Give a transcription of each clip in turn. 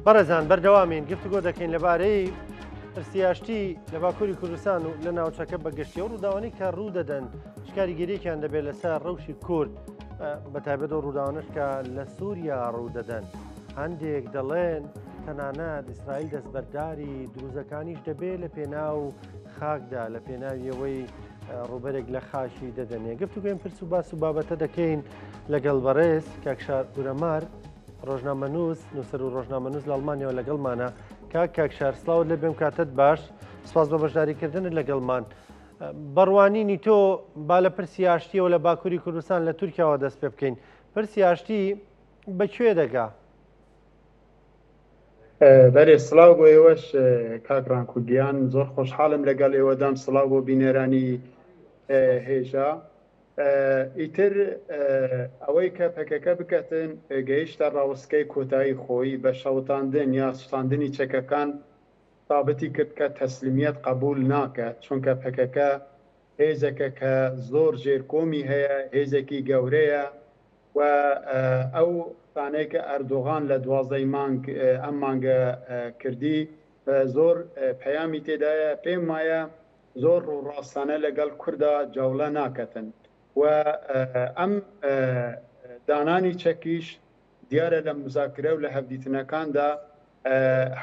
بەڕێزان بەردەوامین گفتوگۆ دەکەین لەبارەی پرسی ئاشتی لە باکووری کوردستان و لە ناوچەکە بەگشتی و ڕووداوانی کە ڕوو دەدەن شکاریگەریەکیان دەبێت لەسەر ڕەوشی کورد بە تایبەت و ڕووداوانش کە لە سووریا ڕوو دەدەن. هەندێک دەڵێن تەنانەت ئیسرائیل دەستبەرداری دروزەکانیش دەبێت لە پێناو خاکدا لە پێناویەوەی ڕووبەرێک لە خاکی دەدەنێ. گفتوگۆی پرس و باس و بابەتە دەکەین لەگەڵ بەڕێز کاکشار ئورەمار ڕۆژنامەنووس نووسەر و ڕۆژنامەنووس لە ئەڵمانیاوە لەگەڵمانە. کاک کاکشار سڵاوت لێ بێم کاتت باش سپاس بە بەشداریکردنت لەگەڵمان. بەڕوانینی تۆ با لە پرسی ئاشتیەوە لە باکووری کوردستان لە تورکیاوە دەست پێ بکەین پرسی ئاشتی بە کوێ دەگا؟ بەرێ سڵاو بۆ ئێوەش کاک ڕانکو گیان زۆر خۆشحاڵم لەگەڵ ئێوەدام سڵاو بۆ بینەرانی هێژا ئیتر ئەوەی کە پەکەکە بکەتن گەیشتە ڕاوسکەی کۆتایی خۆی بە شەوتاندن یا سوتاندنی چەکەکان سابتی کرد کە تەسلیمیەت قبول ناکات چونکە پەکەکە هێزەکە کە زۆر ژێرکۆمی هەیە هێزێکی گەورەیە و ئەو قسانەی کە ئەردۆغان لە 12 ی مانگ ئەم مانگە کردی زۆر پەیامی تێدایە پێم وایە زۆر ڕووڕاستانە لەگەڵ کوردا جەوڵە ناکەتن و ئەم دانانی چەکیش دیارە لە موزاکرە و لە هەڤدیتنەکاندا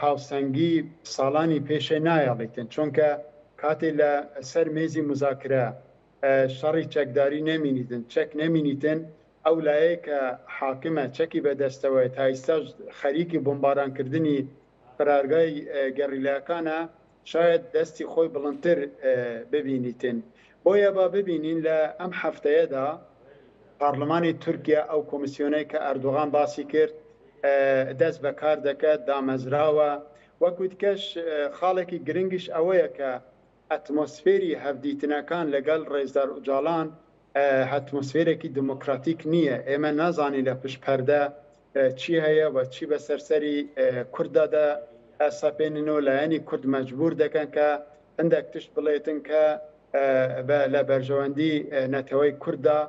هاوسەنگی ساڵانی پێشێ نایەڵیتن چونکە کاتێ لە سەر مێزی موزاکرە شەڕی چەکداری نەمینیتن، چەک نەمینیتن، ئەو لایەی کە حاکمە چەکی بە دەستەوەیە تا ئیستاش خەریکی بۆمباران کردنی قەرارگای گەڕیلاکانە شایەد دەستی خۆی بڵندتر ببینیتن. بۆیە با ببینین لە ئەم هەفتەیەدا پارلمانی تورکیا ئەو کۆمیسیۆنەی کە ئەردۆغان باسی کرد دەست بە کار دەکات دامەزراوە. وەکو دیکەش خاڵێکی گرنگیش ئەوەیە کە ئەتمۆسفێری هەڤدیتنەکان لەگەڵ ڕێزدار ئوجالان ئەتمۆسفێرێکی دموکراتیک نییە، ئێمە نازانین لە پشت پەردە چی هەیە و چی بەسەر سەری کورددا دەسەپێنن و لایەنی کورد مەجبور دەکەن کە هەندێک تشت بڵێتن کە لە بەرژەوەندی نەتەوەی کورددا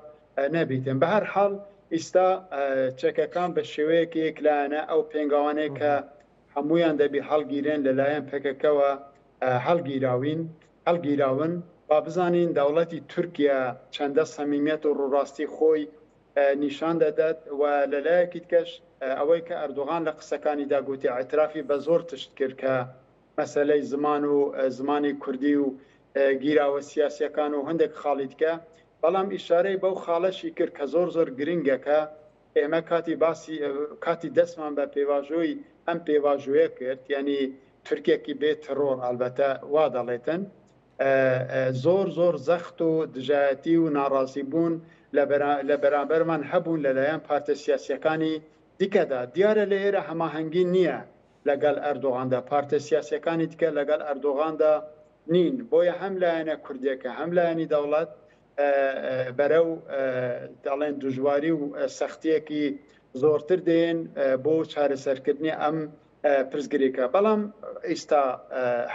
نەبیتن. بە هەر حاڵ ئیستا چەکەکان بە شێوەیەکی یەکلایەنە ئەو پێنگاوانەی کە هەموویان دەبی هەڵگیرێن لەلایەن پەکەکەوە هەڵگیراوین هەڵگیراون با بزانین دەوڵەتی تورکیا چەندە سەمیمیەت و ڕووڕاستی خۆی نیشان دەدات و لەلایەکی دیکەش ئەوەی کە ئەردۆغان لە قسەکانیدا گوتی ئیعترافی بە زۆر تشت کرد کە مەسەلەی زمان و زمانی کوردی و گیراوە سیاسیەکان و هەندێک خاڵی دیکە بەڵام ئیشارەی بەو خاڵەشی کرد کە زۆر زۆر گرنگە کە ئێمە کاتی باسی کاتی دەستمان بە پێواژۆی ئەم پێواژۆیە کرد یعنی تورکیەکی بێ تڕۆر ئەلبەتە وا دەڵێتن زۆر زۆر زەخت و دژایەتی و ناڕازی بوون لە بەرامبەرمان هەبوون لەلایەن پارتە سیاسیەکانی دیکەدا دیارە لە ئێرە هەماهەنگی نییە لەگەڵ ئەردۆغاندا پارتە سیاسیەکانی دیکە لەگەڵ ئەردۆغاندا نین بۆیە هەم لایەنە کوردیەکە هەم لایەنی دەوڵەت بەرەو دەڵێن دژواری و سەختیەکی زۆرتر دێن بۆ چارەسەرکردنی ئەم پرسگرێکە بەڵام ئیستا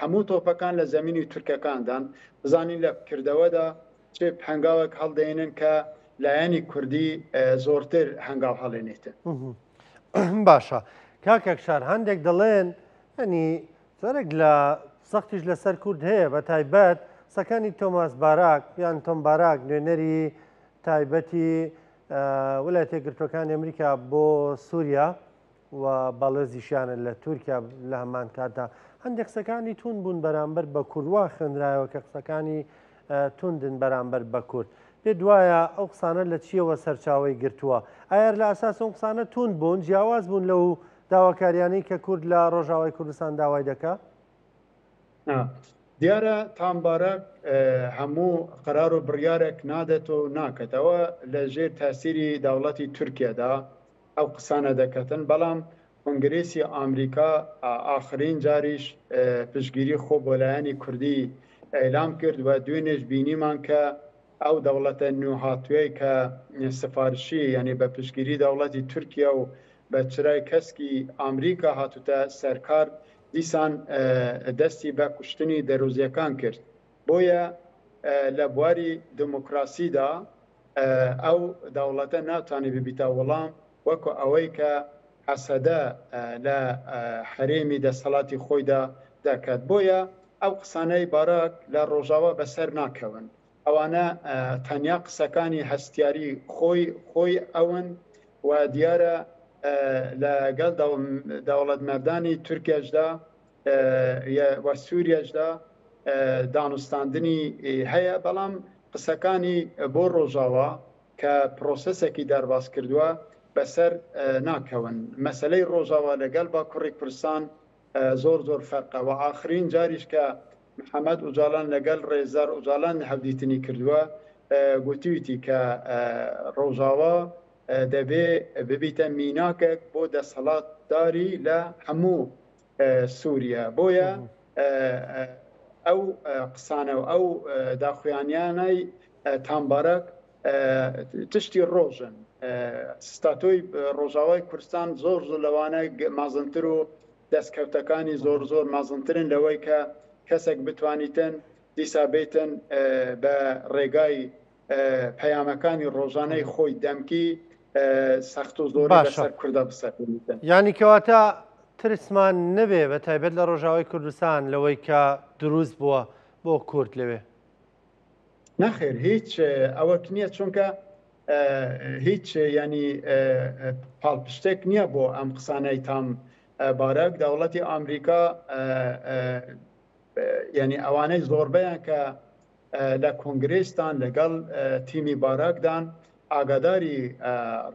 هەموو تۆپەکان لە زەمینی تورکەکاندان بزانین لە کردەوەدا چ هەنگاوێک هەڵدێنن کە لایەنی کوردی زۆرتر هەنگاو هەڵێنێتن. باشە کاکەکشار هەندێک دەڵێن ئەنی زۆرێک لە سەختیش لەسەر کورد هەیە بە تایبەت قسەکانی تۆماس باراک یان تۆم باراک نوێنەری تایبەتی وڵاتە یەکگرتووەکانی ئەمریکا بۆ سووریا و باڵێزیشیانە لە تورکیا لە هەمان کاتدا هەندێک قسەکانی تون بوون بەرامبەر بە کورد وا خوێنرایەوە کە قسەکانی توندن بەرامبەر بە کورد پێ دوایە ئەو قسانە لە چیەوە سەرچاوەی گرتووە ئایا لە ئەساس ئەو قسانە توند بوون جیاواز بوون لەو داواکاریانەی کە کورد لە ڕۆژاوای کوردستان داوای دەکا؟ دیارە تام باراک هەموو قەرار و بڕیارێک نادەت و ناکەتەوە لە ژێر تاسیری دەوڵەتی تورکیادا ئەو قسانە دەکەتن بەڵام کۆنگرێسی ئامریکا ئاخرین جاریش پشتگیری خۆ بۆ لایەنی کوردی ئیلام کرد و دوێنێش بینیمان کە ئەو دەوڵەتە نوێهاتووەی کە سفارشی یانی بە پشتگیری دەوڵەتی تورکیا و بە چرای کەسکی ئامریکا هاتووتە سەرکار دیسان دەستی بە کوشتنی دەروزیەکان کرد بۆیە لە بواری دموکراسیدا ئەو دەوڵەتە ناتوانێت ببیتە وڵام وەکو ئەوەی کە هەسەدە لە هەرێمی دەسەڵاتی خۆیدا دەکات. بۆیە ئەو قسانەی باراک لە ڕۆژاوا بەسەر ناکەون. ئەوانە تەنیا قسەکانی هەستیاری خۆی خۆی ئەون و دیارە لەگەڵ دەوڵەتمەردانی تورکیاشدا و سووریاشدا دانوستاندنی هەیە، بەڵام قسەکانی بۆ ڕۆژاوا کە پرۆسەسێکی دەرباز کردووە بەسەر ناکەون. مەسەلەی ڕۆژاوا لەگەڵ باکوڕی کوردستان زۆر زۆر فەرقە و ئاخرین جاریش کە محەمەد ئوجالان لەگەل ڕێزدار ئوجالان هەڤدیتنی کردووە گوتویتی کە ڕۆژاوا دەبێ ببیتە میناکێک بۆ دەسەڵاتداری لە هەموو سووریە بۆیە ئەو قسانە و ئەو داخویانیانەی تام باراک تشتی ڕۆژن. ستاتۆی ڕۆژاوای کوردستان زۆر زۆر لەوانە مەزنتر و دەستکەوتەکانی زۆر زۆر مەزنترن لەوەی کە کەسێک بتوانیتن دیسا بیتن بە ڕێگای پەیامەکانی ڕۆژانەی خۆی دەمکی سەخت و زۆری بەسەر کوردە بسەپێنیتن. یانی کەواتە ترسمان نەبێ بە تایبەت لە ڕۆژاوای کوردستان لەوەی کە دروست بووە بۆ کورد لەوێ؟ نەخێر هیچ ئەوەک نییە چونکە هیچ ینی پاڵپشتێک نییە بۆ ئەم قسانەی تام باراک دەوڵەتی ئەمریکا ینی ئەوانەی زۆربەیان کە لە کۆنگرێستان لەگەڵ تیمی باراکدان ئاگاداری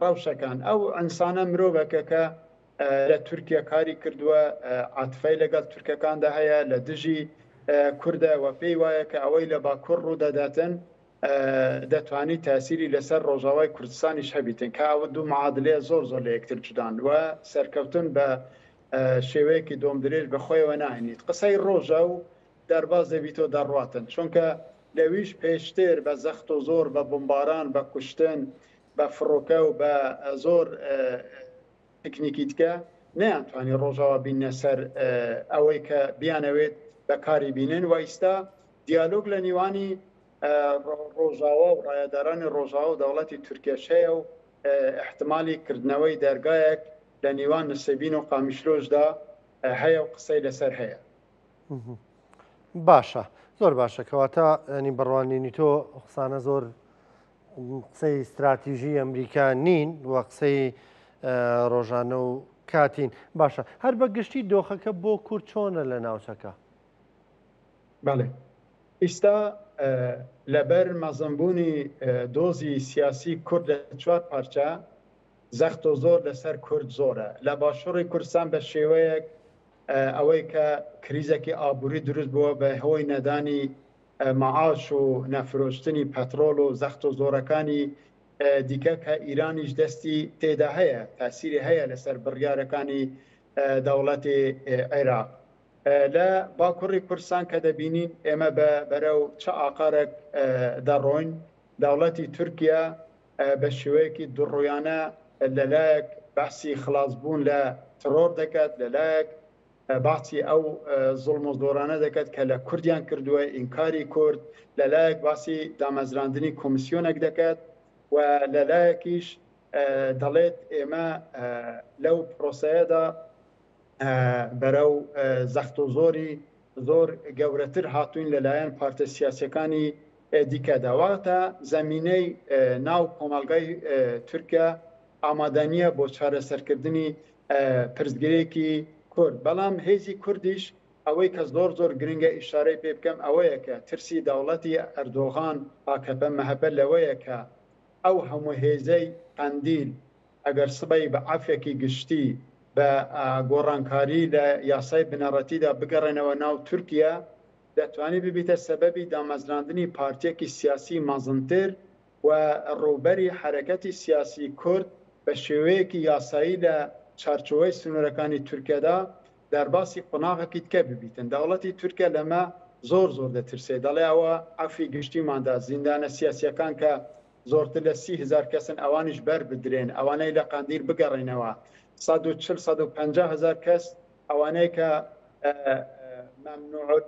ڕەوشەکان ئەو ئەنسانە مرۆڤەکە کە لە تورکیا کاری کردووە، عاتفەی لەگەڵ تورکەکاندا هەیە، لە دژی کوردە و پێی وایە کە ئەوەی لە باکوور ڕوودەداتن دەتوانی تاسیری لەسەر ڕۆژاوای کوردستانیش هەبیتن کە ئەوە دوو معادلەیە زۆر زۆر لە یەکتر جودان و سەرکەوتن بە شێوەیەکی دۆمدرێژ بە خۆیەوە ناهێنیت قسەی ڕۆژە و دەرباز دەبیت و دەڕواتن چونکە لەویش پێشتر بە زەخت و زۆر بە بمباران بە کوشتن بە فڕۆکە و بە زۆر تکنیکی دیکە نەیانتوانی ڕۆژاوا بیننە سەر ئەوەی کە بیانەوێت بەکاری بینن و ئیستا دیالۆگ لە نیوانی ڕۆژاوا و ڕایەدارانی ڕۆژاوا و دەوڵەتی تورکیەش هەیە و ئیحتمالی کردنەوەی دەرگایەک لە نیوان نسێبین و قامیشلۆشدا هەیە و قسەی لەسەر هەیە. باشە زۆر باشە کەواتە ینی بڕوانینی تۆ قسانە زۆر قسەی ستراتیژی ئەمریکا نین و قسەی ڕۆژانە و کاتین باشە هەر بە گشتی دۆخەکە بۆ کورد چۆنە لە ناوچەکە؟ بەڵێ ئیستا لەبەر مەزنبوونی دۆزی سیاسی کورد لە چوار پارچە زەخت و زۆر لەسەر کورد زۆرە لە باشووری کوردستان بە شێوەیەک ئەوەی کە کریزێکی ئابووری دروست بووە بە هۆی نەدانی معاش و نەفرۆشتنی پەترۆل و زەخت و زۆرەکانی دیکە کە ئیرانیش دەستی تێدا هەیە تاسیری هەیە لەسەر بڕیارەکانی دەوڵەتی عێراق لە باکوڕی کوردستان کە دەبینین ئێمە بە بەرەو چ ئاقارێک دەڕۆین دەوڵەتی تورکیا بە شێوەیەکی دوڕویانە لەلایەک باسی خلاصبوون لە تڕۆر دەکات لەلایەک باسی ئەو زوڵم و زۆرانە دەکات کە لە کوردیان کردووە، ئینکاری کورد، لە لایەک باسی دامەزراندنی کۆمیسیۆنێک دەکات و لە لایەکیش دەڵێت ئێمە لەو پرۆسەیەدا بەرەو زەخت و زۆری زۆر گەورەتر هاتوین لەلایەن پارتە سیاسەکانی دیکەدا واتە زەمینەی ناو کۆمەڵگای تورکیا ئامادە نییە بۆ چارەسەرکردنی پرسگرێکی کورد، بەڵام هێزی کوردیش ئەوەی کە زۆر زۆر گرنگە ئیشارەی پێ بکەم ئەوەیە کە ترسی دەوڵەتی ئەردۆغان ئاکەپە مەهەپە لەوەیە کە ئەو هەموو هێزەی قەندیل ئەگەر سبەی بە عەفێکی گشتی بە گۆڕانکاری لە یاسای بنەڕەتیدا بگەڕێنەوە ناو تورکیا دەتوانێت ببیتە سەبەبی دامەزراندنی پارتیەکی سیاسی مەزنتر و ڕووبەری حەرەکەتی سیاسی کورد بە شێوەیەکی یاسایی لە چارچۆوەی سنوورەکانی تورکیەدا دەرباسی قوناغێکی دیکە ببیتن. دەوڵەتی تورکیە لەمە زۆر زۆر دەترسێ. دەڵێ ئەوە عەفوی گشتیمان دا، زیندانە سیاسییەکان کە زۆرتر لە 30 هەزار کەسن ئەوانیش بەر بدرێن، ئەوانەی لە قەندیل بگەڕێنەوە، 140، 150 هەزار کەس ئەوانەی کە ممنوع.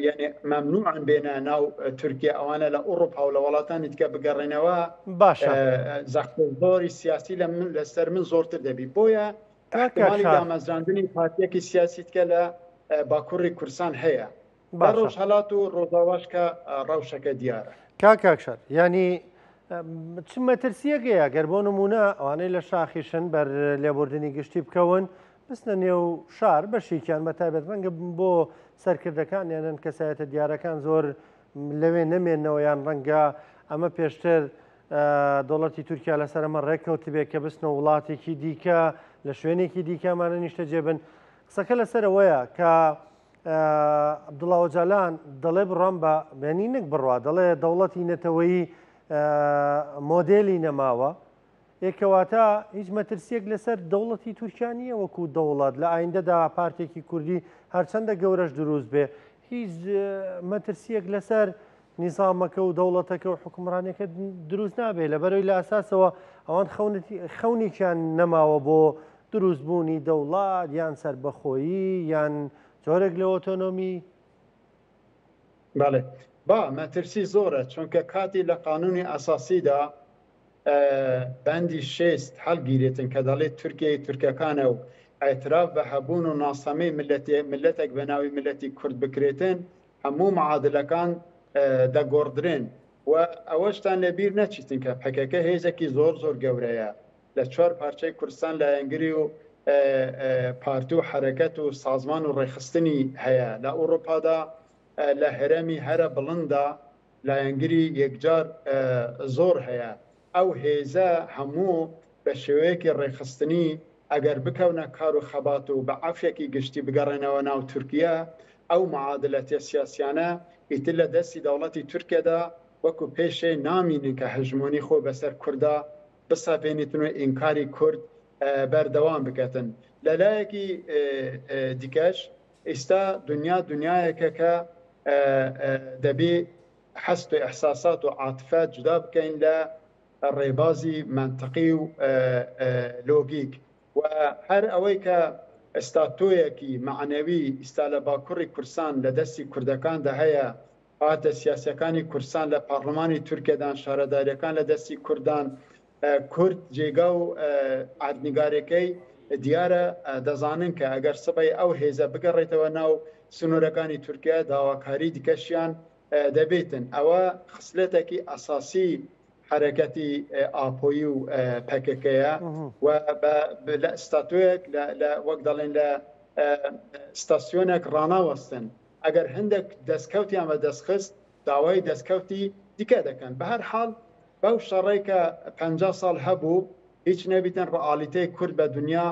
یعنی مەمنوعن بێنە ناو تورکیا ئەوانە لە ئوڕوپا و لە وڵاتانی دیکە بگەڕێنەوە باشە زەخت و زۆری سیاسی لە من لەسەر من زۆرتر دەبی بۆیە احتمالی دامەزراندنی پارتیەکی سیاسی دیکە لە باکوڕی کوردستان هەیە لە ڕۆژهەلات و ڕۆژاواش کە ڕەوشەکە دیارە. کاک کاکشار یانی چ مەترسیەک هەیە گەر بۆ نمونە ئەوانەی لە شاخیشن بەر لێبوردنی گشتی بکەون بچنە نێو شار بەشێکیان بە تایبەت ڕەنگە بۆ سەرکردەکان یانن کەسایەتە دیارەکان زۆر لەوێ نەمێنەوە یان ڕەنگە ئەمە پێشتر دەوڵەتی تورکیا لەسەر ئەمە ڕێککەوتبێ کە بچنە وڵاتێکی دیکە لە شوێنێکی دیکەمانە نیشتەجێ بن قسەکە لەسەر ئەوەیە کە عەبدوڵا ئۆجالان دەڵێ بڕوام بە یانی نەک بڕوا دەڵێ دەوڵەتی نەتەوەیی مۆدێلی نەماوە ئێکەواتە هیچ مەترسیەک لەسەر دەوڵەتی تورکیا نییە وەکو دەوڵەت لە ئایندەدا پارتێکی کوردی هەرچەندە گەورەش دروست بێ هیچ مەترسیەک لەسەر نیزامەکە و دەوڵەتەکە و حکومڕانەکە دروست نابێت لەبەرەوەی لە ئەساسەوە ئەوان خەونێکیان نەماوە بۆ دروستبوونی دەوڵات یان سەربەخۆیی یان جۆرێک لە ئۆتۆنۆمی؟ بەڵێ با مەترسی زۆرە چونکە کاتی لە قانونی ئەساسیدا بەندی شێست هەڵگیرێتن کە دەڵێت تورکیای تورکەکانە و ئیعتراف بە هەبوون و ناسنامەی ملەتێک بە ناوی ملەتی کورد بکرێتن هەموو معادلەکان دەگۆڕدرێن و ئەوەشتان لەبیر نەچیتن کە پەکەکە هێزێکی زۆر زۆر گەورەیە لە چوار پارچەی کوردستان لایەنگری و پارتی و حەرەکەت و سازمان و ڕێکخستنی هەیە لە ئوڕوپادا لە هەرەمی هەرە بڵندا لایەنگری یەکجار زۆر هەیە ئەو هێزە هەموو بە شێوەیەکی ڕێکخستنی ئەگەر بکەونە کار و خەبات و بە عەفوێکی گشتی بگەڕێنەوە ناو تورکیە ئەو معادلەتە سیاسیانە ئیتر لە دەستی دەوڵەتی تورکیەدا وەکو پێشێ نامینن کە هەژمۆنی خۆی بەسەر کوردا بسەپێنیتن و ئینکاری کورد بەردەوام بکەتن. لە لایەکی دیکەش ئیستا دنیا دنیایەکە کە دەبێ هەست و ئیحساسات و عاتفە جودا بکەین لە ڕێبازی مەنتقی و لۆگیک و هەر ئەوەی کە ئستاتۆیەکی مەعنەوی ئیستا لە باکوڕی کوردستان لە دەستی کوردەکاندا هەیە پارتە سیاسیەکانی کوردستان لە پارلمانی تورکیەدان، شارەداریەکان لە دەستی کورددان، کورد جێگا و عەردنیگارێکەی دیارە، دەزانن کە ئەگەر سبەی ئەو هێزە بگەڕێتەوە ناو سنوورەکانی تورکیا داواکاری دیکەشیان دەبێتن. ئەوە خسلەتێکی ئەساسی حەرەکەتی ئاپۆیی و پەکەکەیە و لە ستاتۆیەک لە وەک دەڵێن لە ستاسیۆنێک ڕاناوەستن. ئەگەر هەندێک دەستکەوتیان بە دەست خست داوای دەستکەوتی دیکە دەکەن. بە هەر حاڵ بەو شەڕەی کە 50 ساڵ هەبوو هیچ نەبیتن ڕئالیتەی کورد بە دنیا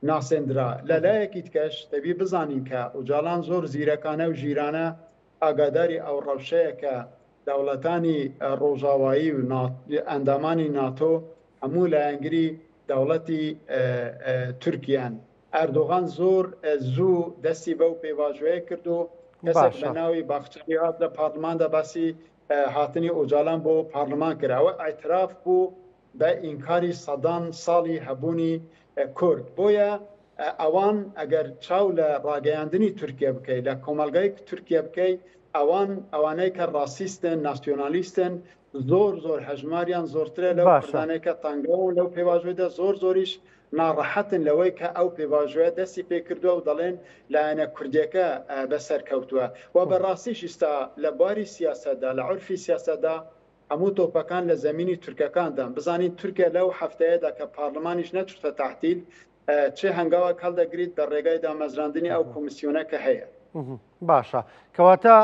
ناسێندرا. لە لایەکی دیکەش دەبی بزانین کە ئۆجالان زۆر زیرەکانە و ژیرانە ئاگاداری ئەو ڕەوشەیە کە دەوڵەتانی ڕۆژاوایی و ئەندامانی ناتۆ هەموو لایەنگری دەوڵەتی تورکیان. ئەردۆغان زۆر زوو دەستی بەو پێواژۆیە کرد و کەسێک بە ناوی باخچەلی هات لە پارلماندا باسی هاتنی ئۆجالان بۆ پارلمان کرد. ئەوە ئیعتراف بوو بە ئینکاری سەدان ساڵی هەبوونی کورد. بۆیە ئەوان ئەگەر چاو لە ڕاگەیاندنی تورکیە بکەی، لە کۆمەڵگای تورکیە بکەی، ئەوان ئەوانەی کە ڕاسیستن، ناسیۆنالیستن، زۆر زۆر هەژماریان زۆرترە لەو کوردانەی کە تەنگاون لەو پێواژۆیدا، زۆر زۆریش ناڕەحەتن لەوەی کە ئەو پێواژۆیە دەستی پێکردووە و دەڵێن لایەنە کوردیەکە بەسەر کەوتووە و بە ڕاستیش ئیستا لە بواری سیاسەتدا، لە عورفی سیاسەتدا هەموو تۆپەکان لە زەمینی تورکەکاندان. بزانین تورکیا لەو هەفتەیەدا کە پارلمانیش نەچووتە تەعتیل چ هەنگاوێک هەڵدەگریت بە ڕێگای دامەزراندنی ئەو کۆمیسیۆنە کە هەیە. باشە کەواتە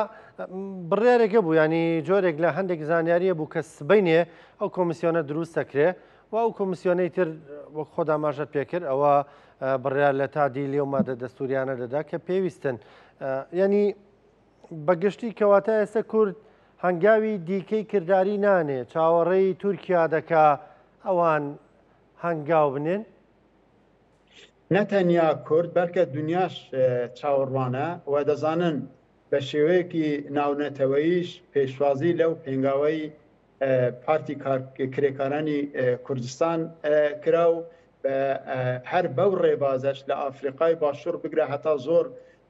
بڕیارێکە بوو ینی جۆرێک لە هەندێک زانیاریە بوو کە سبینێ ئەو کۆمیسیۆنە دروست دەکرێ و ئەو کۆمیسیۆنەی تر وەک خۆدا ماژەت پێکرد ئەوە بڕیار لە تادیلی و مادە دەستوریانە دەدا کە پێویستن ینی بەگشتی کەواتە ئێستا کورد هەنگاوی دیکەی کردداری نانێ چاوەڕێی تورکیا دەکا ئەوان هەنگاو بنێن؟ نە تەنیا کورد بەلکە دونیاش چاوەڕوانە و دەزانن بە شێوەیەکی ناونەتەوەییش پێشوازی لەو پێنگاوەی پارتی کرێکارانی کوردستان کرا و هەر بەو ڕێبازەش لە ئافریقای باشوور بگرە هەتا زۆر.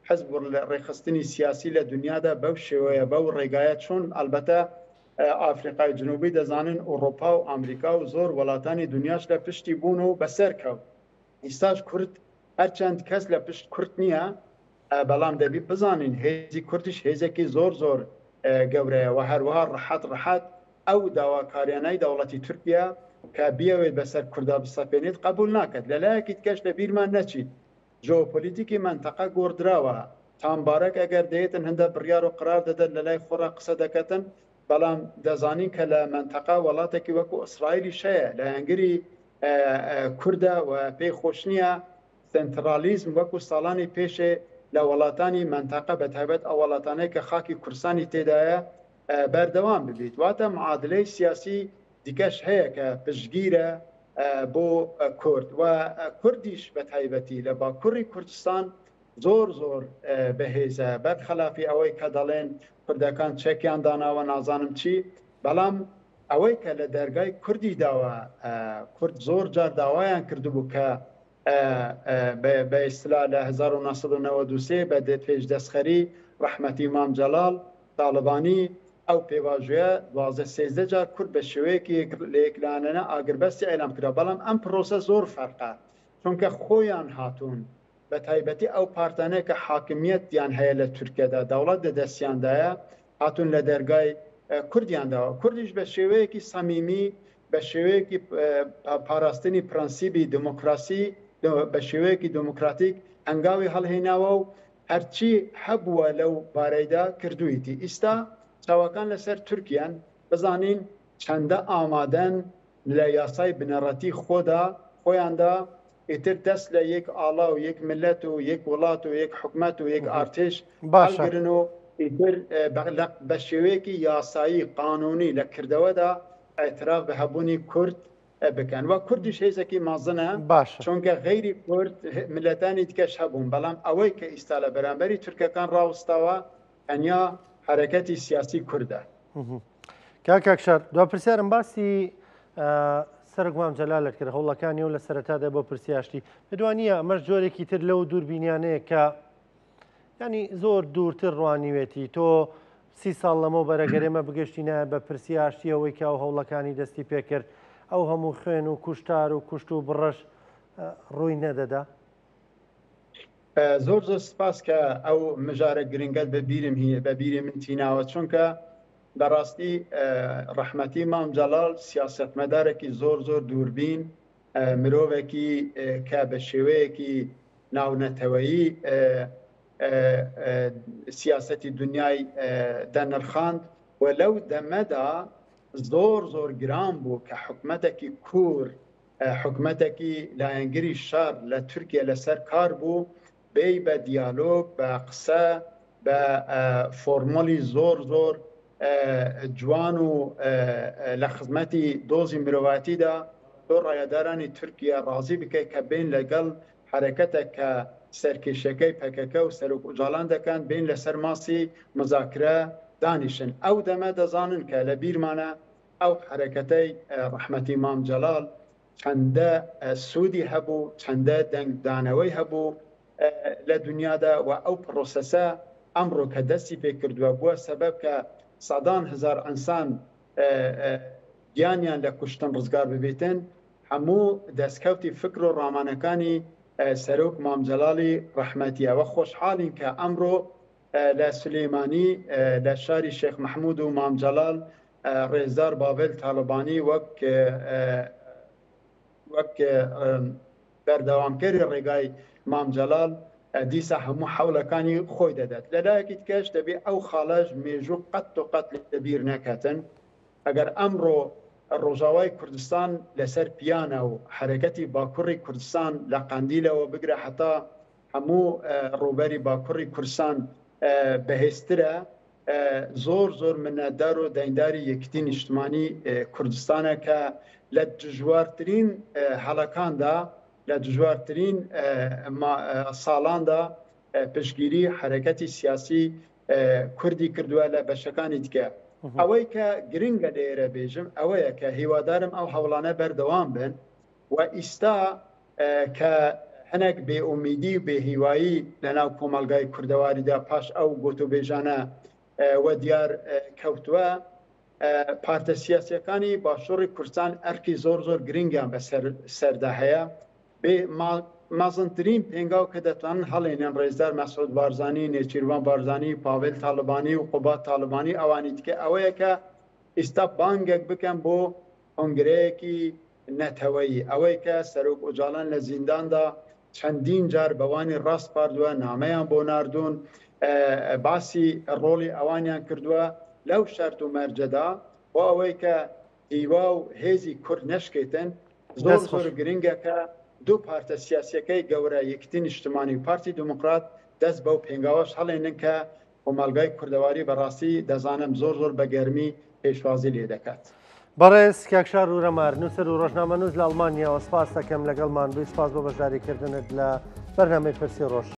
حزب و ڕێکخستنی سیاسی لە دنیادا بەو شێوەیە بەو ڕێگایە چۆن ئەلبەتە ئافریقای جنوبی دەزانن ئوڕوپا و ئامریکا و زۆر وەڵاتانی دنیاش لە پشتی بوون و بەسەر کەوت ئیستاش کورد هەرچەند کەس لە پشت کورد نییە بەڵام دەبی بزانین هێزی کوردیش هێزێکی زۆر زۆر گەورەیە و هەروەها ڕەحەت ڕەحەت ئەو داواکاریانەی دەوڵەتی تورکیا کە بیەوێت بەسەر کوردا بسەپێنێت قبول ناکات لەلایەکی دیکەش لە بیرمان نەچیت جۆپۆلیتیکی مەنتەقە گۆڕدراوە تام بارەک ئەگەر دەیەتن هەندە بڕیار و قرار دەدەن لەلای خۆڕا قسە دەکەتن بەڵام دەزانین کە لە مەنتەقە وڵاتێکی وەکو ئیسرائیلیش هەیە لایەنگری کوردە و پێی خۆش نییە سەنترالیزم وەکو ساڵانی پێشێ لە وڵاتانی مەنتەقە بە تایبەت ئەو وڵاتانەی کە خاکی کوردستانی تێدایە بەردەوام ببیت واتە معادلەی سیاسی دیکەش هەیە کە پشتگیرە بۆ کورد و کوردیش بە تایبەتی لە باکوڕی کوردستان زۆر زۆر بەهێزە بەرخەلافی ئەوەی کە دەڵێن کوردەکان چەکیان داناوە نازانم چی بەڵام ئەوەی کە لە دەرگای کوردی داوە کورد زۆر جار داوایان کردبوو کە بە ئیستلا لە 1993 بە پێش دەستخەری ڕەحمەتی مام جەلال تاڵەبانی ئەو پێواژۆیە 12 سێزدە جار کورد بە شێوەیەکی لە یەکلایەنە ئاگربەستی ئیعلام کرا بەڵام ئەم پرۆسە زۆر فەرقە چونکە خۆیان هاتوون بە تایبەتی ئەو پارتانەی کە حاکمیەتیان هەیە لە تورکیەدا دەوڵەت لە دەستیاندایە هاتوون لە دەرگای کوردیان داوە کوردیش بە شێوەیەکی سەمیمی بە شێوەیەکی پاراستنی پرەنسیبی دموکراسی بە شێوەیەکی دموکراتیک هەنگاوی هەڵهێناوە و هەرچی هەبووە لەو بارەیدا کردوویتی ئیستا چاوەکان لەسەر تورکیان بزانین چەندە ئامادەن لە یاسای بنەڕەتی خۆدا خۆیاندا ئیتر دەست لە یەک ئاڵا و یەک ملەت و یەک وڵات و یەک حکومەت و یەک ئارتێش باشە. هەڵگرن و ئیتر بە شێوەیەکی یاسایی قانونی لە کردەوەدا ئیعتراف بە هەبوونی کورد بکەن و کوردیش هێزێکی مەزنە باشە. چونکە غەیری کورد ملەتانی دیکەش هەبوون بەڵام ئەوەی کە ئیستا لە بەرامبەری تورکەکان ڕاوستاوە تەنیا حەرەکەتی سیاسی کوردە. کاک کاکشار دوا پرسیارم باسی سەرۆک مام جەلالت کرد هەوڵەکانی و لە سەرەتادا بۆ پرسیاشتی پێدوا نییە ئەمەش جۆرێکی تر لەو دووربینیانەیە کە ینی زۆر دوورتر ڕوانیوێتی تۆ سی ساڵ لەمە بەرەگەرێمە بگەشتینە بە پرسی ئاشتی ئەوەی کە ئەو هەوڵەکانی دەستی پێکرد ئەو هەموو خوێن و کوشتار و کوشت و بڕەش ڕووی نەدەدا. زۆر زۆر سپاس کە ئەو مژارە گرنگەت بە بیرم بە بیری من تیناوە چونکە بەڕاستی ڕەحمەتی مام جەڵال سیاسەتمەدارێکی زۆر زۆر دووربین مرۆڤێکی کە بە شێوەیەکی ناونەتەوەیی سیاسەتی دنیای دەنرخاند و لەو دەمەدا زۆر زۆر گران بوو کە حکومەتێکی کوور حکومەتێکی لایەنگری شەڕ لە تورکیە لەسەر کار بوو، بێی بە دیالۆگ، بە قسە، بە فۆرمۆلی زۆر زۆر جوان و لە خزمەتی دۆزی مرۆڤایەتیدا تۆ ڕایەدارانی تورکیە ڕازی بکەی کە بێن لەگەڵ حەرەکەتێک کە سەرکێشیەکەی پەکەکە و سەرۆک ئۆجالان دەکەن بێن لەسەر ماسی مزاکرە دانیشن. ئەو دەمە دەزانن کە لە بیرمانە ئەو حەرەکەتەی ڕەحمەتی مام جەلال چەندە سوودی هەبوو، چەندە دەنگدانەوەی هەبوو لە دونیادا و ئەو پڕۆسەسە ئەمڕۆ کە دەستی پێ کردووە بووە سەبەب کە سەدان هەزار ئەنسان گیانیان لە کوشتن ڕزگار ببیتن، هەموو دەستکەوتی فکر و ڕامانەکانی سەرۆک مام جەلالی ڕەحمەتیە و خۆشحاڵین کە ئەمڕۆ لە سولەیمانی لە شاری شێخ مەحمود و مام جەلال ڕێزدار باڤێل تاڵەبانی وەک وەک بەردەوامکەری ڕێگای مام جەلال دیسا هەموو حەوڵەکانی خۆی دەدات لەلایەکی دیکەش دەبێ ئەو خاڵەش مێژوو قەت و قەت لەبیر نەکەتن ئەگەر ئەمڕۆ ڕۆژاوای کوردستان لەسەر پیانە و حەرەکەتی باکوڕی کوردستان لە قەندیلەوە بگرە هەتا هەموو ڕووبەری باکوڕی کوردستان بەهێزترە زۆر زۆر منەتدار و دەینداری یەکیتی نیشتمانی کوردستانە کە لە دژوارترین هەڵەکاندا لە دژوارترین ساڵاندا پشتگیری حەرەکەتی سیاسی کوردی کردووە لە بەشەکانی دیکە. ئەوەی کە گرنگە لێرە بێژم ئەوەیە کە هیوادارم ئەو هەوڵانە بەردەوام بن و ئیستا کە. هەنێک بێئومیدی و بێهیوایی لەناو کۆمەڵگای کوردەواریدا پاش ئەو گۆتوبێژانە وەدیار کەوتووە. پارتە سیاسیەکانی باشووری کوردستان ئەرکی زۆر زۆر گرنگیان بەسەر سەردا هەیە. بێ مەزنترین پێنگاو کە دەتوانن هەڵێنن ڕێزدار مەسعود بارزانی، نێچیرڤان بارزانی، پاڤێل تاڵەبانی و قوباد تاڵەبانی ئەوانی دیکە ئەوەیە کە ئیستا بانگێک بکەن بۆ کۆنگرەیەکی نەتەوەیی، ئەوەی کە سەرۆک ئۆجالان لە زینداندا چەندین جار بەوانی ڕاسپاردووە، نامەیان بۆ ناردوون، باسی ڕۆڵی ئەوانیان کردووە لەو شەرت و مەرجەدا بۆ ئەوەی کە هیوا و هێزی کورد نەشکێتن، زۆر زۆر گرنگە کە دوو پارتە سیاسیەکەی گەورە یەکیتی نیشتمانی و پارتی دیموکرات دەست بەو پێنگاوەش هەڵێنن کە کۆمەڵگای کوردەواری بەڕاستی دەزانم زۆر زۆر بە گەرمی پێشوازی لێ دەکات. بەڕێز کاک شار ورەمار، نووسەر و ڕۆژنامەنووس لە ئەڵمانیاوە سپاست دەکەم لەگەڵمان بووی، سپاس بۆ بەشداریکردنت لە بەرنامەی پرسی ڕۆژ.